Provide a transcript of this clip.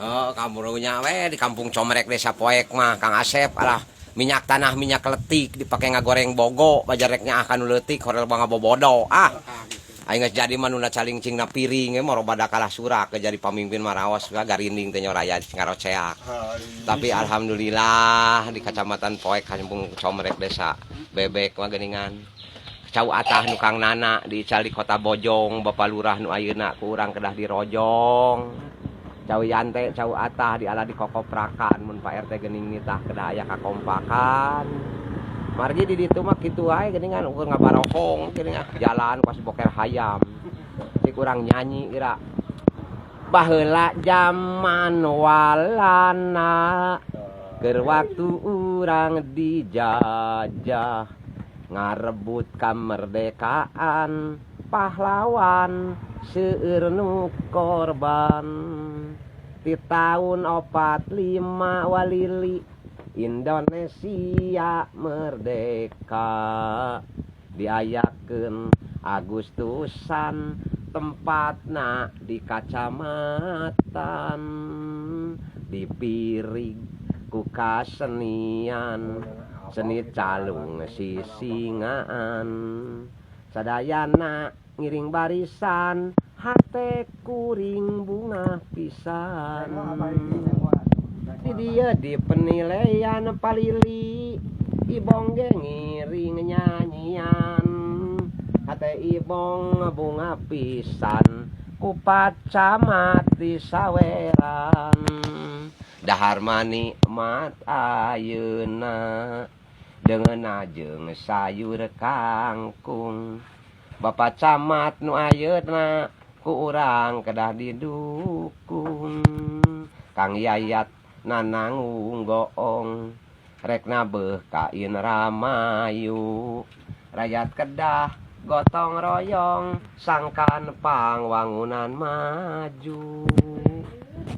Oh, kamurunya we di Kampung Comrek, Desa Poek mah, Kang Asep. Alah, minyak tanah, minyak letik dipake ngagoreng bogo, bajareknya akan leutik horel bobodo. Ah, aing geus jadi mah nuna calingcingna piring ge mah bada kalah surak ke jadi pamimpin mah, raos garinding teh nyoraya ngaroceak. Tapi alhamdulillah di Kecamatan Poek, Kampung Comrek, Desa Bebek mah geuningan cau atah nu Kang Nana diical di Kota Bojong. Bapak Lurah nu ayeuna ku urang kedah dirojong. Cau Yante, cau atah diala di kokoprakan, mun Pak RT geuning nitah kedah aya kakompakan. Margi di ditu mah kitu wae geuningan, ukur ngabarohong geuningan jalan pas boker hayam. Cik urang nyanyi geura. Baheula zaman Walanda, keur waktu urang dijajah, ngarebut kemerdekaan, pahlawan seueur nu korban. Di tahun 45 walili Indonesia merdeka, diayakeun Agustusan, tempatna di kacamatan, dipirig ku kasenian seni calung sisingaan. Sadayana ngiring barisan, hate kuring bungah pisan. Di dieu di penilaian palili, Ibong ge ngiring nyanyian, hate Ibong bungah pisan ku Pak Camat disaweran. Dahar nikmat ayeuna, deungeunna jeung sayur kangkung. Bapak Camat nu ayeuna ku urang kedah didukung. Kang Yayat nananggung goong, rek nabeuh ka Indramayu, rakyat kedah gotong royong sangkan pangwangunan maju.